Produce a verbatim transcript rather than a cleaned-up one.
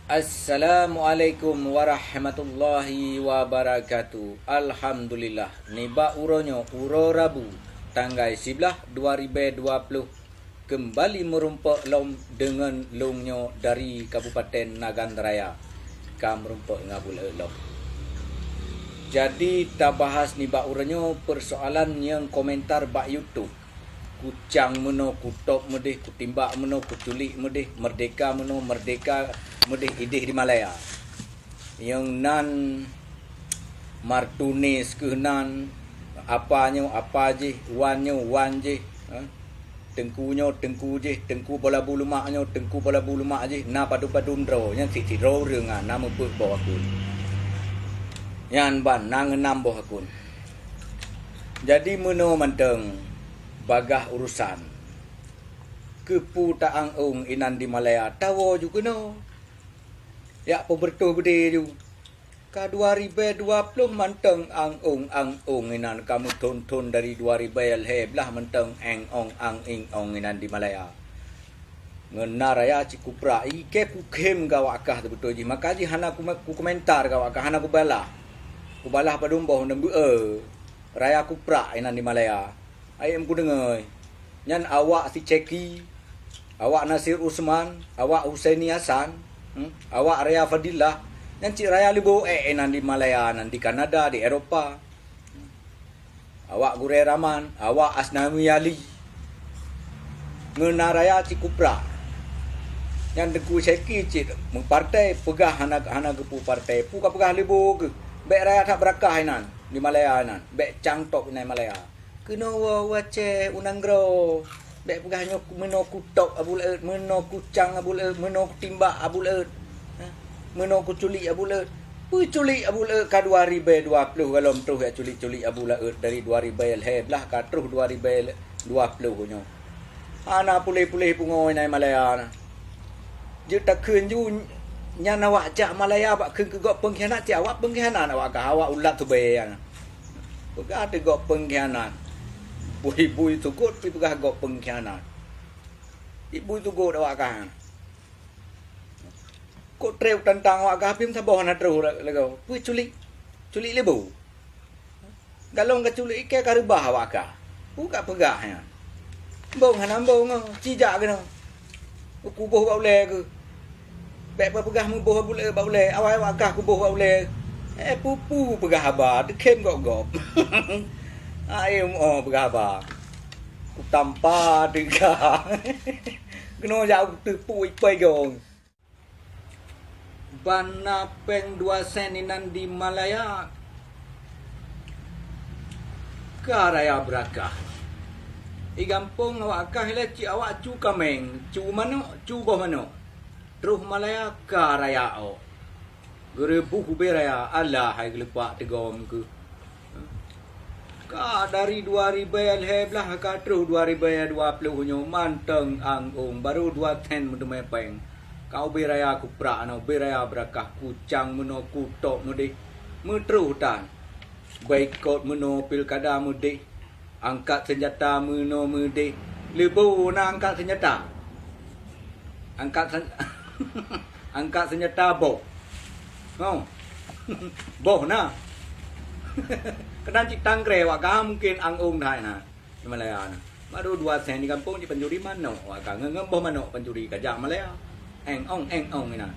Assalamualaikum warahmatullahi wabarakatuh. Alhamdulillah, nibak uroe nyoe, uroe Rabu, tanggai siblaih dua ribèe dua ploh, keumbali meurumpok lom deungon lôn nyoe dari Kabupaten Nagan Raya, ka meurumpok ngon Abu Laôt lom. Jadi, tabahas nibak uroe nyoe peusoalan nyang komentar bak YouTube. Kucang meunoe, kutôb meudeh, kutimbak meunoe, kuculik meudeh, meurdeka meunoe, meurdeka meudeh ideh di Malaya. Nyang nan Martunis keuh nan, apa nyoe, apa jih, wan nyoe, wan jih, ha? Teungku nyoe, teungku jih, teungku bola bu leumak nyoe, teungku bola bu leumak jih, na padum-padum droe, nyan sit-sit droe ureuëng, ha, na meupeuet boh akun. Nyan ban, na ngeunam boh akun. Jadi meunoe mantong bagah urosan. Keupeue ta-ang-ong inan di Malaya, tawoe ju keunoe. Jak peubeureutoh beudé ju. Ka dua ribèe dua ploh mantong ang-ong, ang-ong inan ka meuthon-thon dari dua ribèe lhèe blaih mantong eng-ong, ang-ing-ong inan di Malaya. Ngon na raya cit kuprak, i kèe kukhém gawak kah teubeutôi jih. Maka jih hana ku, kukomentar gawak kah, hana kubalah. Kubalah padum boh, neubeu-e. Raya kuprak inan di Malaya. Ayeuem kudeungoe. Nyan awak si Ceki, awak Nasir Usman, awak Husaini Hasan, hmm, awak Raya Fadilah. Nyan cit raya leubeh ék inan di Malaya, nan di Kanada, di Eropa. Awak Gurèe Rahman, awak Asnawi Ali. Ngon na raya cit kuprak. Nyan Teungku Syeki cit meupartai, peugah hana, hana geupeu partai. Peue ka peugah leubeh keuh. Bèk raya that beurakah inan di Malaya inan. Bèk cang tôb inan Malaya. Keunoe woe u Aceh, u nanggroe. Bèk peugah nyoe meunoe kutôb Abu Laôt, meunoe kucang Abu Laôt, meunoe kutimbak Abu Laôt. Ha? Meunoe kuculik Abu Laôt. Peue culik Abu Laôt ka dua ribèe dua ploh, golom troh jak culik-culik Abu Laôt dari dua ribèe lhèe blaih ka troh dua ribèe dua ploh nyoe. Hana puléh-puléh pungo inan Malaya na. Jeuet takheun ju nyan awak jak Malaya bak kheun keu gob peungkhianat, cit awak peungkhianat awak kah, awak ulat tubée na. Peugah teuh gob peungkhianat. Bui-bui sugot pi peugah gob peungkhianat. Ibui sugot awak kah. Kok trép tantang awak kah, pih meusaboh hana troh lagoe. Peue culik? Culik leubeh. Galong ka culik iké ka reubah awak kah. Peue ka peugah nyan? Mbong hana mbong, ci jak keunoe. Kuboh bak ulèe keuh. Bèk peugah muboh bak ulèe, bak ulèe. Awai awak kah kuboh bak ulèe. Eh, peue-peue peugah haba, teukhém gob-gob. Aé meu'oh peugah haba. Kutampa teuka. Keunoe jak teupeu ipai gong. Ban na péng dua sen inan di Malaya ka raya beurakah. I gampông awak kah ilèe cit awak cu kaméng, cu manok, cu boh manok. Troh Malaya ka raya ôk. Geureubuh ubé raya, alah hai geulupak teugom keuh. Ka dari dua ribèe lhèe blaih ka troh dua ribèe dua ploh nyoe mantong ang-ong, barô dua sen meuteumé péng. Ka ubé raya kuprak na, ubé raya beurakah, kucang meunoe, kutôb meudeh. Meutroh tan. Boikot meunoe, pilkada meudeh. Angkat seunjata meunoe meudeh. Leubeh na angkat seunjata. Angkat sen-, angkat seunjata boh. Ho. Boh na. Keunan cit tangkré awak kah mungken ang-ong that na. Di Malaya na. Barô dua sen di gampông cit pancuri manok awak kah. Ngon, ngon boh manok pancuri ka jak Malaya. Eng-ong, eng-ong inan.